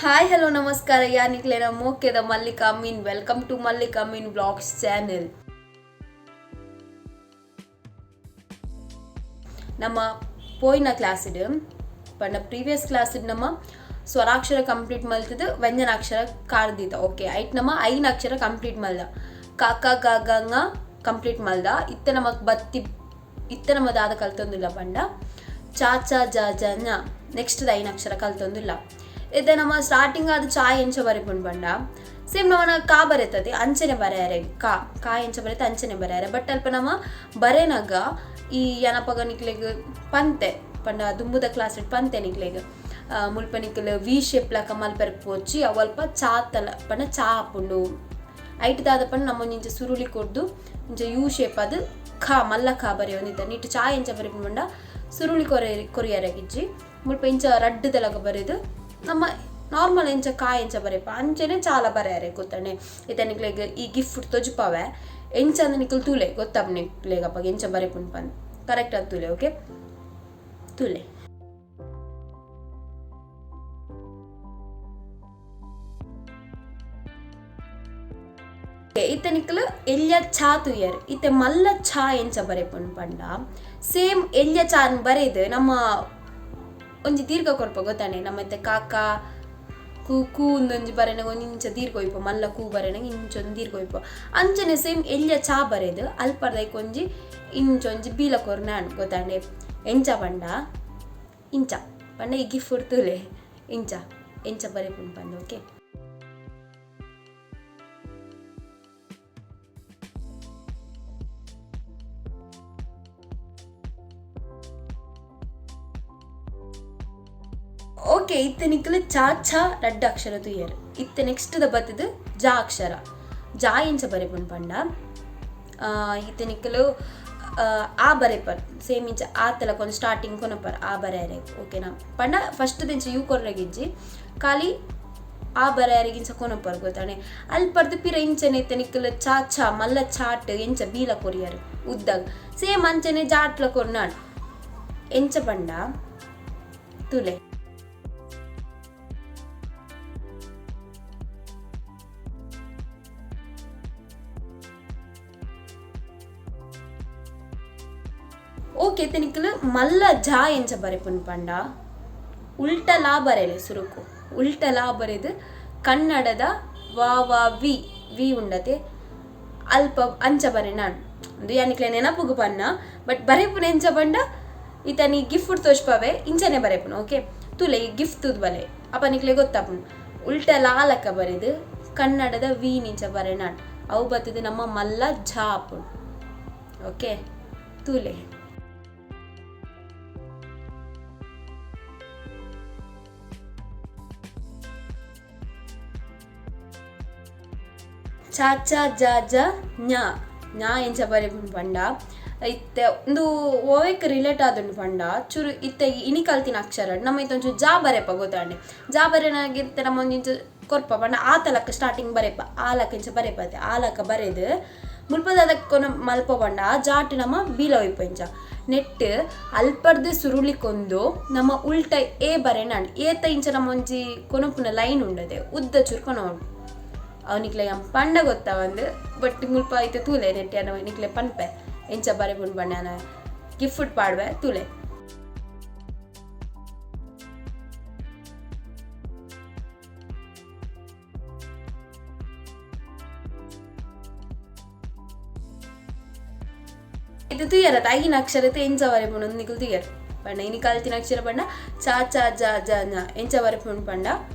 Hi hello ನಮಸ್ಕಾರ, ಯಾನಿಕ್ಲೆನ ಮೋಕೆದ Mallika Amin. Welcome to Mallika Amin vlogs channel. ನಮ್ಮ ಪೋಯಿನ ಕ್ಲಾಸ್ಡ್ ಪಂಡ ಪ್ರೀವಿಯಸ್ ಕ್ಲಾಸ್ಡ್ ನಮ್ಮ ಸ್ವರಾಕ್ಷರ ಕಂಪ್ಲೀಟ್ ಮಲ್ತದ, ವ್ಯಂಜನಾಕ್ಷರ ಕಾರ್ದಿತ. ಓಕೆ, ಐಟ್ ನಮ್ಮ ಐನ್ ಅಕ್ಷರ ಕಂಪ್ಲೀಟ್ ಮಲ್ದ, ಕ ಕ ಗ ಗ ങ ಕಂಪ್ಲೀಟ್ ಮಲ್ದ. ಇತ್ತೆ ನಮಕ್ ಬತ್ತಿ ಇತ್ತೆ ನಮ್ಮ ದಾದ ಕಲ್ತೊಂದಿಲ್ಲ ಪಂಡ ಚ ಚ ಜ ಜ ಞ. ನೆಕ್ಸ್ಟ್ ಐನ್ ಅಕ್ಷರ ಕಲ್ತೊಂದಿಲ್ಲ. ಇತ್ತೆ ನಮ್ಮ ಸ್ಟಾರ್ಟಿಂಗ್ ಅದು ಚಾ ಎಂಚ ಬರೆಪುಂಡು ಪಂಡ ಸೇಮ್ ನಮ್ಮನ ಕಾ ಬರೆತದೆ ಅಂಚನೆ ಬರೆಯಾರೆ. ಕಾ ಕಾ ಎಂಚ ಬರೆತ ಅಂಚನೆ ಬರೆಯಾರೆ. ಬಟ್ ಅಲ್ಪ ನಮ್ಮ ಬರೆನಾಗ ಈ ಏನಪ್ಪಗ ನಿಕ್ಲೆಗ್ ಪಂತೆ ಪಂಡ ದುಂಬುದ ಕ್ಲಾಸ್ ಪಂತೆ ನಿಕ್ಲೆಗ್ ಮುಲ್ಪ ನಿಕ್ಲ್ ವಿ ಶೇಪ್ ಲಕ ಮಲ್ಪೆರೆ ಪೋಚಿ ಅವಲ್ಪ ಚಾ ತಲ ಪಂಡ ಚಾ ಆಪುಂಡು. ಐಟ್ ದಾದ ಪಂಡ ನಮ್ಮ ಇಂಚ ಸುರುಳಿ ಕೊರ್ದು ಇಂಚ ಯು ಶೇಪ್ ಅದು ಖಾ ಮಲ್ಲ ಖಾ ಬರೆಯೊಂದಿತ್ತ. ನೀಟ್ ಚಾ ಎಂಚ ಬರೆಪುಂಡು ಪಂಡ ಸುರುಳಿ ಕೊರೆ ಕೊರಿಯರೆಗಿಜ್ಜಿ ಮುಲ್ಪ ಇಂಚ ರಡ್ಡು ದಲಕ ಬರೆದು ನಮ್ಮ ನಾರ್ಮಲ್ ಎಂಚ ಕಾ ಎಂಚ ಬರೆಪ ಅಂಚನೆ ಚಾಲ ಬರೆಯಾರೆ ಗೊತ್ತಾನೆ. ಇತ್ತೆ ನಿಕ್ಲೆಗ್ ಈ ಗಿಫ್ಟ್ ತೊಜುಪಾವೆ ಎಂಚ ಅಂದ್ ನಿಕುಲು ತೂಲೆ, ಗೊತ್ತಾಪ್ ನಿಕ್ಲೆಗ್ ಅಪ್ಪಗ ಎಂಚ ಬರೆಪುಂಡು ಪಂದ್ ಕರೆಕ್ಟ್ ಆದ್ ತೂಲೆ. ಓಕೆ ತೂಲೆ. ಇತ್ತೆ ನಿಕ್ಲು ಎಲ್ಯ ಚಾ ತೂಯರ್. ಇತ್ತೆ ಮಲ್ಲ ಚಾ ಎಂಚ ಬರೆಪುಂಡು ಪಂಡ ಸೇಮ್ ಎಲ್ಯ ಚಾನ್ ಬರೆದು ನಮ್ಮ ಒಂಜಿ ದೀರ್ಘ ಕೊರ್ಪ ಗೊತ್ತಾನೆ. ನಮ್ಮ ಇತ್ತೆ ಕಾಕ ಕು ಕೂ ಒಂದೊಂಜಿ ಬರೆನಾಗ ಒಂಜಿ ಇಂಚ ದೀರ್ಘ ಒಯ್ಪ, ಮಲ್ಲ ಕೂ ಬರೆನಾಗ ಇಂಚೊಂದು ದೀರ್ಘ ಒಯ್ಪ. ಅಂಚನೆ ಸೇಮ್ ಎಲ್ಯ ಚಾ ಬರೆದು ಅಲ್ಪರ್ದೈಕ್ ಒಂಜಿ ಇಂಚೊಂಜಿ ಬೀಲ ಕೊರ್ನಾನ್ ಗೊತ್ತಾಂಡೆ. ಎಂಚ ಪಂಡ ಇಂಚ ಪಂಡ ಈ ಗಿಫ್ಟ್ ತೂಲೆ ಇಂಚ ಎಂಚ ಬರೆಪುಂಡು ಪಂದ್. ಓಕೆ ಓಕೆ, ಇತ್ತೆ ನಿಕ್ಲು ಚಾ ಛ ರಡ್ಡ್ ಅಕ್ಷರ ತೂಯರ್. ಇತ್ತೆ ನೆಕ್ಸ್ಟ್ ದ ಬತ್ತದು ಜಾ ಅಕ್ಷರ. ಜಾ ಎಂಚ ಬರೆಪುಂಡು ಪಂಡ ಇತ್ತೆ ನಿಕ್ಲು ಆ ಬರೆಪರ್ ಸೇಮ್ ಇಂಚ ಆ ತಲಕ ಒಂದು ಸ್ಟಾರ್ಟಿಂಗ್ ಕೊನಪರ್ ಆ ಬರೆಯರೆ. ಓಕೆನಾ? ಪಂಡ ಫಸ್ಟ್ ದಿಂಚ you ಕೊರ್ರೆಗಿಜ್ಜಿ ಖಾಲಿ ಆ ಬರೆಯರಿಗೆ ಇಂಚ ಕೊನಪರ್ ಗೊತ್ತಾನೆ. ಅಲ್ಪರ್ದು ಪಿರ ಇಂಚನೆ ಇತ್ತೆ ನಿಕ್ಲು ಚಾ ಛ ಮಲ್ಲ ಚಾಟ್ ಎಂಚ ಬೀಲ ಕೊರಿಯರ್ ಉದ್ದಾಗ ಸೇಮ್ ಅಂಚನೆ ಜಾಟ್ಲ ಕೊರ್ನಾಡ್ ಎಂಚ ಪಂಡ ತುಲೆ. ಓಕೆ, ನಿಕ್ಲು ಮಲ್ಲ ಜಾ ಎಂಚ ಬರೆಪುಂಡು ಪಂಡ ಉಲ್ಟಲಾ ಬರೆಲೆ. ಸುರುಕು ಉಲ್ಟಲಾ ಬರೆದು ಕನ್ನಡದ ವಾ ವಾ ವಿ ವಿ ಉಂಡತೆ ಅಲ್ಪ ಅಂಚ ಬರೆ. ನಾನು ಒಂದು ಯಾನಿಕ್ಲೆ ನೆನಪುಗು ಪನ್ನ, ಬಟ್ ಬರೆಪುನ ಎಂಚ ಪಂಡ ಈತನಿ ಗಿಫ್ಟ್ ತೋಜ್ಪವೆ ಇಂಚನೆ ಬರೆಪುನ. ಓಕೆ ತುಲೆ, ಈ ಗಿಫ್ಟ್ ತೂದ್ ಬಲೆ, ಅಪ್ಪ ನಿಕ್ಲೆ ಗೊತ್ತಾಪುಂಡು. ಉಲ್ಟ ಲಾಲಕ ಬರೆದು ಕನ್ನಡದ ವಿ ನಿಂಚ ಬರೆ ನಾನ್ ಅವು ಬತ್ತದು ನಮ್ಮ ಮಲ್ಲ ಝಾ ಆಪುಂಡು. ಓಕೆ ತೂಲೆ. ಚ ಚ ಜ ಜ ಞ ಞ ಎಂಚ ಬರೆಪುಂಡು ಪಂಡ ಇತ್ತೆ ಉಂದು ಓವೆಕ್ ರಿಲೇಟ್ ಆದುಂಡು ಪಂಡ ಚೂರು ಇತ್ತೆ ಇನಿ ಕಲ್ತಿನ ಅಕ್ಷರ ನಮ್ಮ ಇತ್ತೆ ಒಂಚೂರು ಜಾ ಬರೆಪ ಗೊತ್ತಾಂಡೆ. ಜಾ ಬರೆನಾಗ ಇತ್ತೆ ನಮ್ಮ ಒಂದಿಂಚ ಕೊರ್ಪ ಪಂಡ ಆ ತಲಕ ಸ್ಟಾರ್ಟಿಂಗ್ ಬರೆಪ ಆ ಲಕ ಇಂಚ ಬರೆಪತೆ. ಆ ಲಕ ಬರೆದು ಮುಲ್ಪದ ಅದಕ್ಕೊನ ಮಲ್ಪ ಪಂಡ ಆ ಜಾಟ್ ನಮ್ಮ ಬೀಲ ಒಯ್ಪ ಇಂಚ ನೆಟ್ ಅಲ್ಪರ್ದು ಸುರುಳಿಕೊಂದು ನಮ್ಮ ಉಲ್ಟ ಎ ಬರೆನಾಂಡ್ ಏತ ಇಂಚ ನಮ್ಮ ಒಂಜಿ ಕೊನೊಪುನ ಲೈನ್ ಉಂಡದೆ ಉದ್ದ ಚೂರು ಕೊನೊಡು. ಅವನಿಕ್ಲೆ ಯಂ ಪಂಡ ಗೊತ್ತಾವಂದು, ಬಟ್ ಮುಲ್ಪ ಐತೆ ತೂಲೆ ನೆಟ್ಟಿ ಅನ್ನ ನಿಕ್ಲೆ ಪನ್ಪೆ ಎಂಚ ಬರೆಪುಂಡು ಪಂಡ ಗಿಫ್ಟ್ ಪಾಡ್ವೆ ತೂಲೆ. ಇದು ತೂಯರ ಐನ್ ಅಕ್ಷರತೆ ಎಂಚ ಬರೆಪುಂಡು ನಿಕುಲು ತೂಯರ್. ಪಂಡ ಇನಿ ಕಲ್ತಿನ ಅಕ್ಷರ ಪಂಡ ಚ ಚ ಜ ಜ ಞ ಎಂಚ ಬರೆಪುಂಡು ಪಂಡ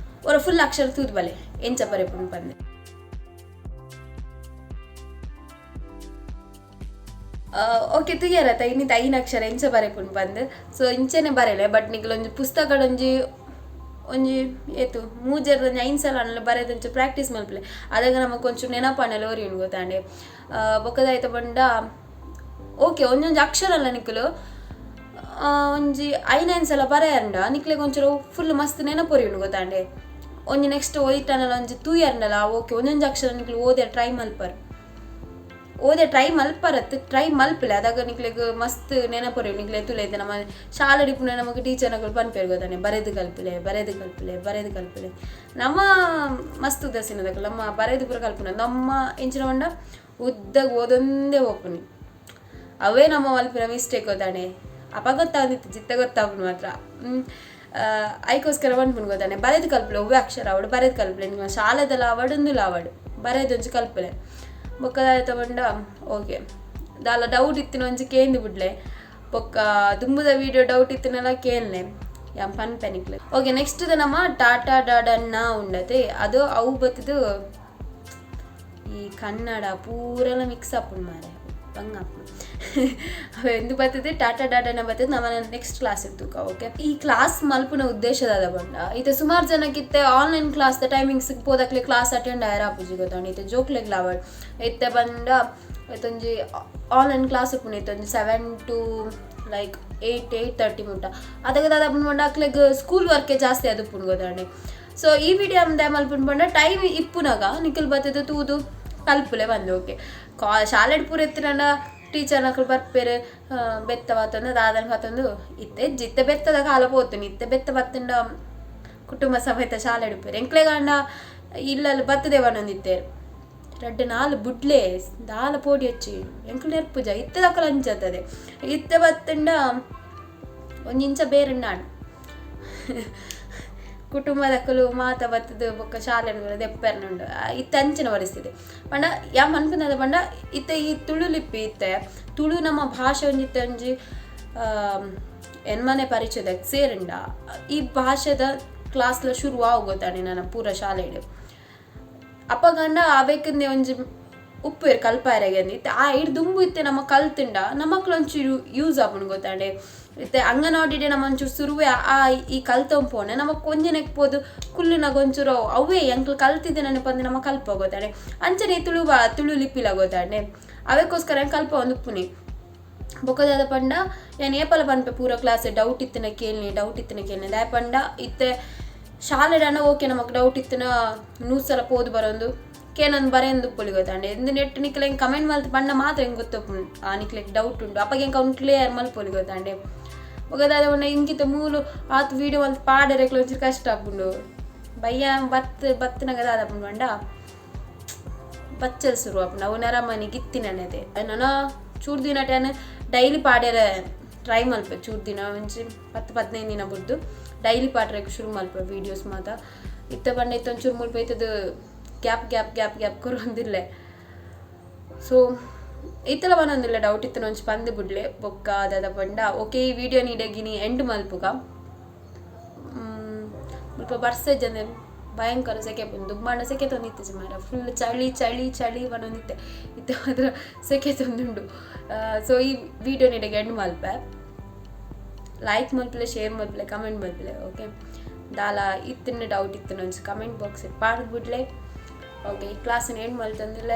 ಒರ ಫುಲ್ ಅಕ್ಷರ ತೂದ್ ಬಲೆ ಎಂಚ ಬರೆಪುಂಡು ಪಂದೆ. ಓಕೆ ತೂಯರತ ಇನ್ನಿತ ಐನ್ ಅಕ್ಷರ ಎಂಚ ಬರೆಪುಂಡು ಪಂದ್. ಸೊ ಇಂಚನೆ ಬರೆಲೆ. ಬಟ್ ನಿಕುಲು ಒಂಜಿ ಪುಸ್ತಕಡೊಂಜಿ ಒಂಜಿ ಏತು ಮೂಜೆರ್ದ ಒಂಜಿ ಐನ್ ಸಲ ಆಂಡಲ ಬರೆದಂಚ ಪ್ರಾಕ್ಟೀಸ್ ಮಲ್ಪಲೆ. ಅದಾಗ ನಮಕ್ ಒಂಚೂರು ನೆನಪಾಂಡಲ ಒರಿಯುಂಡು ಗೊತ್ತಾಂಡೆ. ಬೊಕ್ಕದಾಯ್ತ ಪಂಡ ಓಕೆ ಒಂಜೊಂಜಿ ಅಕ್ಷರ ಅಲ್ಲ ನಿಕುಲು ಒಂಜಿ ಐನೈನ್ ಸಲ ಬರೆಯಂಡ ನಿಕ್ಲೆಗ್ ಒಂಚೂರು ಫುಲ್ ಮಸ್ತ್ ನೆನಪೊರಿಯುಂಡು ಗೊತ್ತಾಂಡೆ. ಒಂಜಿ ನೆಕ್ಸ್ಟ್ ಒಯ್ಟನಲ ಒಂಜಿ ತೂಯರ್ಂಡಲ ಓಕೆ ಒಂಜೊಂಜಿ ಅಕ್ಷರ ನಿಕ್ಲು ಓದೆ ಟ್ರೈ ಮಲ್ಪರ್. ಓದೆ ಟ್ರೈ ಮಲ್ಪರತ್ ಟ್ರೈ ಮಲ್ಪಲೆ. ಅದಾಗ ನಿಕ್ಲೆಗ್ ಮಸ್ತ್ ನೆನಪೊರೆ ನಿಕ್ಲೆ ತುಲೈತೆ. ನಮ್ಮ ಶಾಲೆ ಇಪ್ಪುನ ನಮಗೆ ಟೀಚರ್ನಗಳು ಪನ್ಪೇರು ಗೊತ್ತಾನೆ, ಬರೆದು ಕಲ್ಪಲೆ, ಬರೆದು ಕಲ್ಪಲೆ, ಬರೆದು ಕಲ್ಪಲೆ. ನಮ್ಮ ಮಸ್ತ್ ಉದಾಸೀನದಕುಲು. ನಮ್ಮ ಬರೆದು ಪೂರ ಕಲ್ಪುನ ನಮ್ಮ ಎಂಚಿನ ಪಂಡ ಉದ್ದಾಗ ಓದೊಂದೇ ಹೋಪುನಿ. ಅವೇ ನಮ್ಮ ಮಲ್ಪಿನ ಮಿಸ್ಟೇಕ್ ಗೊತ್ತಾನೆ. ಅಪ ಗೊತ್ತಾಗದಿತ್ತು, ಜಿತ್ತ ಗೊತ್ತಾಪುಂಡು ಮಾತ್ರ. ಐಕೋಸ್ಕರ ಪನ್ಪುಂಡು ಗೊತ್ತಾನೆ, ಬರೆದು ಕಲ್ಪಲೆ. ಒವ್ವೆ ಅಕ್ಷರ ಅವಡು ಬರೆದು ಕಲ್ಪಲೆ. ನಿಮ್ಮ ಶಾಲೆದಲ್ಲ ಆವಡ್, ಆವಡ್, ಬರೆದೊಂಜಿ ಕಲ್ಪಲೆ. ಬೊಕ್ಕ ದಾದ ಪಂಡ, ಓಕೆ, ದಾಲ ಡೌಟ್ ಇತ್ತಿನ ಒಂಜಿ ಕೇಂದು ಬಿಡ್ಲೆ. ಬೊಕ್ಕ ದುಂಬುದ ವೀಡಿಯೋ ಡೌಟ್ ಇತ್ತಿನಲ್ಲ ಕೇಳ್ನೆ, ಯಾನ್ ಪನ್ಪೆ ನಿಕ್ಲೆ. ಓಕೆ, ನೆಕ್ಸ್ಟ್ ನಮ್ಮ ಟಾಟಾ ಡಾಡನ್ನ ಉಂಡತೆ. ಅದು ಅವು ಬತ್ತದು. ಈ ಕನ್ನಡ ಪೂರೆಲ ಮಿಕ್ಸ್ ಆಪುಂಡು ಮಾರೆ, ಬಂಗ ಆಪುಂಡು. ಅವು ಬರ್ತದೆ, ಟಾಟಾ ಡಾಡನ ಬರ್ತದೆ. ನಮ್ಮ ನೆಕ್ಸ್ಟ್ ಕ್ಲಾಸ್ ಇರ್ತುಕ. ಓಕೆ, ಈ ಕ್ಲಾಸ್ ಮಲ್ಪುನ ಉದ್ದೇಶದಾದ ಪಂಡ, ಇತ್ತೆ ಸುಮಾರು ಜನಕ್ಕಿತ್ತೆ ಆನ್ಲೈನ್ ಕ್ಲಾಸ್ ಟೈಮಿಂಗ್ಸ್ ಪೋದಕ್ಲೆ ಕ್ಲಾಸ್ ಅಟೆಂಡ್ ಆಯರ ಆಪುಜಿ ಗೊತ್ತಾಂಡ್. ಇತ್ತೆ ಜೋಕ್ಲೆಗ್ಲ ಆವಡ್, ಇತ್ತೆ ಬಂಡ ಇತ್ತೊಂಜಿ ಆನ್ಲೈನ್ ಕ್ಲಾಸ್ ಉಪ್ಪುಂಡು. ಇತ್ತೊಂಜಿ 7 to like 8, 8:30 ಮುಟ್ಟ. ಅದಕ್ಕೆ ದಾದ ಪಂಡ, ಅಕ್ಲೆಗ್ ಸ್ಕೂಲ್ ವರ್ಕೆ ಜಾಸ್ತಿ ಅದು ಉಪ್ಪುಂಡು ಗೊತ್ತಾಂಡೆ. ಸೊ ಈ ವಿಡಿಯೋ ಅಂದೆ ಮಲ್ಪುಂಡು ಪಂಡ, ಟೈಮ್ ಇಪ್ಪುನಾಗ ನಿಕಲ್ ಬತ್ತದ ತೂದು ಕಲ್ಪುಲೆ ಬಂದು. ಓಕೆ, ಕಾ ಶಾಲೆಡ್ ಪೂರ ಎತ್ತಿನಂಡ ಟೀಚರ್ ನಕಲು ಬರ್ಪೇರು, ಬೆತ್ತ ಬತ್ತಂದು ದಾದನ ಬತ್ತಂದು. ಇತ್ತೆ ಜಿತ್ತೆ ಬೆತ್ತದ ಕಾಲ ಪೋತುನಿ. ಇತ್ತೆ ಬೆತ್ತ ಬತ್ತಂಡ ಕುಟುಂಬ ಸಮೇತ ಶಾಲೆ ಇಡ್ಪೇರು. ಎಂಕ್ಲೆಗಾಂಡ ಇಲ್ಲಲ್ಲಿ ಬತ್ತದೆ ಬನ್ನೊಂದಿತ್ತೇರು. ರಡ್ಡ್ ನಾಲ್ ಬುಡ್ಲೆ, ದಾಲ ಪೋಡಿ ಹಚ್ಚಿ ಎಂಕ್ಲು ನೆರ್ಪುಜ. ಇತ್ತೆ ದಕಲ ಅಂಚತ್ತದೆ. ಇತ್ತೆ ಬತ್ತಂಡ ಒಂಜಿ ಇಂಚ ಬೇರೆಂಡಾಂಡ್. ಕುಟುಂಬದಕುಲು ಮಾತ ಬತ್ತದು ಬೊಕ್ಕ ಶಾಲೆ ದೆಪ್ಪೆರ್ನುಂಡು. ಇತ್ತೆ ಅಂಚಿನ ಪರಿಸ್ಥಿತಿ ಪಂಡ, ಯಾ ಮನ್ಪುನದ ಪಂಡ, ಇತ್ತೆ ಈ ತುಳು ಲಿಪಿ, ಇತ್ತೆ ತುಳು ನಮ್ಮ ಭಾಷೆ ಒಂಜಿ ಇತ್ತೆ ಒಂಜಿ ಎನ್ಮನೆ ಪರಿಚಯದಾಗ ಸೇರಂಡ ಈ ಭಾಷೆದ ಕ್ಲಾಸ್ಲ ಶುರು ಆವು ಗೊತ್ತಾನೆ ನನ್ನ ಪೂರ ಶಾಲೆಡ್. ಅಪಗಂಡ ಅವೇಕಂದೆ ಒಂಜಿ ಉಪ್ಪೇರು ಕಲ್ಪಾರೆಗೆ ಇತ್ತೆ. ಆ ಇಡ್ ದುಂಬು ಇತ್ತೆ ನಮ್ಮ ಕಲ್ತುಂಡ ನಮಕ್ಲ ಒಂಚೂರು ಯೂಸ್ ಆಪುಂಡು ಗೊತ್ತಾಂಡೆ. ಇತ್ತೆ ಅಂಗನವಾಡಿಡೆ ನಮ್ಮ ಒಂಚೂರು ಸುರುವೆ ಆ ಈ ಕಲ್ತೊಂಪೋನೆ ನಮಕ್ ಒಂಜನೆಕ್ ಪೋದು ಕುಲ್ಲುನಾಗ ಒಂಚೂರು ಅವೇ ಎಂಕ್ಲು ಕಲ್ತಿದ್ದೆ ನೆನಪಂದು ನಮ್ಮ ಕಲ್ಪ ಗೊತ್ತಾಂಡೆ. ಅಂಚನೆ ತುಳು ಬಾ ತುಳು ಲಿಪಿಲ ಗೊತ್ತಾಂಡೆ. ಅವೆಕ್ಕೋಸ್ಕರ ಕಲ್ಪ ಒಂದು ಉಪ್ಪುನಿ. ಬೊಕ್ಕ ಪಂಡ, ಯಾನ್ ಏಪಲ ಪನ್ಪೆ, ಪೂರ ಕ್ಲಾಸ್ ಡೌಟ್ ಇತ್ತಿನ ಕೇಳ್ನಿ, ಡೌಟ್ ಇತ್ತಿನ ಕೇಳ್ನಿ. ದಾಯೆ ಪಂಡ, ಇತ್ತೆ ಶಾಲೆಡಾಂಡ ಓಕೆ, ನಮಕ್ ಡೌಟ್ ಇತ್ತಿನ ನೂರು ಸಲ ಪೋದು ಬರೊಂದು ಕೇನೊಂದು ಬರೆಯೊಂದು ಉಪ್ಪೊಲಿ ಗೊತ್ತಾಂಡೆ. ಇಂದು ನೆಟ್ ನಿಕ್ಲೆ ಕಮೆಂಟ್ ಮಲ್ತ್ ಪಂಡ ಮಾತ್ರ ಎಂಕ್ ಗೊತ್ತುಪ್ಪುಂಡು ಆ ನಿಕ್ಲೆಗ್ ಡೌಟ್ ಉಂಡು. ಅಪಗ ಎಂಕ್ ಅವ್ನು ಕ್ಲಿಯರ್ ಮಲ್ಪೊಲಿ ಗೊತ್ತಾಂಡೆ. ಬೊಕ್ಕ ದಾದ ಪಂಡ, ಇಂಕಿತ ಮೂಲು ಆತ್ ವೀಡಿಯೋ ಮಲ್ತ್ ಪಾಡೆರೆಗ್ಲ ಒಂಚೂರು ಕಷ್ಟ ಆಪುಂಡು. ಬಯ್ಯ ಬತ್ ಬತ್ತನಾಗ ದಾದ ಆಪುಂಡು ಪಂಡ, ಬಚ್ಚಲ್ ಶುರು ಆಪುಂಡು. ಅವು ನರಮನಿ ಗಿತ್ತಿನನೆದೆ. ನನ ಚೂರು ದಿನ ಟ್ಯಾನ್ ಡೈಲಿ ಪಾಡ್ಯರೆ ಟ್ರೈ ಮಲ್ಪೆ. ಚೂರು ದಿನ ಒಂಜಿ 10-15 ದಿನ ಬುಡ್ದು ಡೈಲಿ ಪಾಡ್ರೆಗ್ ಶುರು ಮಲ್ಪೆ ವೀಡಿಯೋಸ್ ಮಾತ. ಇತ್ತೆ ಪಂಡ ಇತ್ತೆ ಒಂಚೂರು ಮುಲ್ಪ ಇತ್ತದು ಗ್ಯಾಪ್ ಗ್ಯಾಪ್ ಗ್ಯಾಪ್ ಗ್ಯಾಪ್ ಕೊರೊಂದಿಲ್ಲೆ. ಸೊ ಇತ್ತಲ ಪನೊಂದಿಲ್ಲ, ಡೌಟ್ ಇತ್ತು ಒಂಚಿ ಪಂದ್ ಬುಡ್ಲೆ. ಬೊಕ್ಕ ದಾದ ಪಂಡ, ಓಕೆ, ಈ ವಿಡಿಯೋ ನೀಡಗಿನಿ ಎಂಡ್ ಮಲ್ಪುಗ. ಮುಲ್ಪ ಬರ್ಸ ಜನ, ಭಯಂಕರ ಸೆಕೆ ಬಂದು. ದುಂಬಾಂಡ ಸೆಕೆ ತೊಂದಿತ್ತು ಮಾರ, ಫುಲ್ ಚಳಿ ಚಳಿ ಚಳಿ ಬನ್ನೊಂದಿತ್ತೆ. ಇತ್ತೆ ಮಾತ್ರ ಸೆಕೆ ತೊಂದುಂಡು. ಸೊ ಈ ವಿಡಿಯೋ ನೀಡಗೆ ಎಂಡ್ ಮಲ್ಪೆ. ಲೈಕ್ ಮಲ್ಪಲೆ, ಶೇರ್ ಮಲ್ಪಲೆ, ಕಮೆಂಟ್ ಮಲ್ಪಲೆ. ಓಕೆ, ದಾಲ ಇತ್ತಿನ ಡೌಟ್ ಇತ್ತು ಒಂಚಿ ಕಮೆಂಟ್ ಬಾಕ್ಸ್ ಪಾಡ್ದು ಬಿಡ್ಲೆ. ಓಕೆ, ಈ ಕ್ಲಾಸ್ನ ಎಂಡ್ ಮಲ್ತಂದಿಲ್ಲ.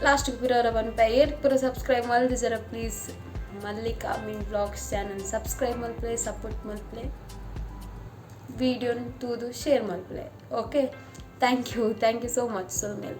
ಲಾಸ್ಟ್ಗೆ ಪಿರೋರ ಪನ್ಪೆ, ಏರ್ ಪೂರ subscribe ಮಲ್ದಿಜರ, please Mallika Meen vlogs channel subscribe ಮಲ್ಪಲೆ, ಸಪೋರ್ಟ್ ಮಲ್ಪಲೆ, ವಿಡಿಯೋನ ತೂದು ಶೇರ್ ಮಲ್ಪಲೆ. Okay, thank you, thank you so much. So mail.